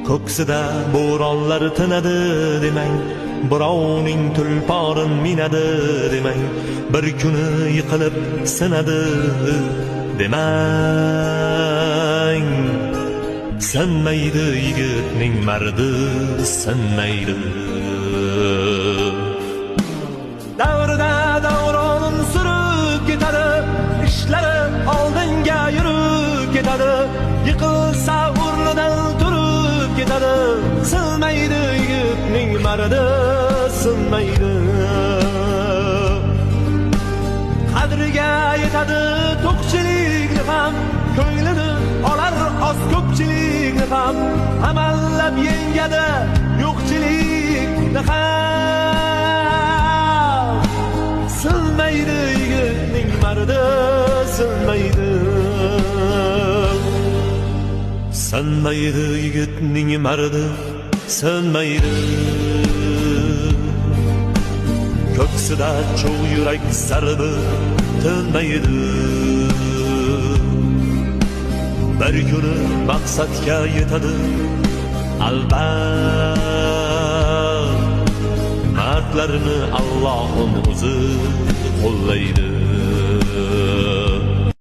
Ko'ksida bo'ronlar tinadi demang, birovning tulporin minadi demang, bir kuni yiqilib sinadi demang. Sinmaydi yigitning mardi, sinmaydi. Davrda davronin surib ketadi, ishlari oldinga yurib ketadi, yiqilsa o'rnidan turib ketadi, sinmaydi yigitning mardi, sinmaydi. Qadriga yetadi to'qchilikni ham, ko'nglini olar oz ko'pchilikni ham, amallab yengadi yo'qchilikni ham. Sinmaydi yigitning mardi, sinmaydi. Sinmaydi yigitning mardi, sinmaydi. Ko'ksida cho'g' yurak zarbi tinmaydi. Bir kuni maqsadga yetadi albat. Mardlarni Allohim o'zi qo'llaydi.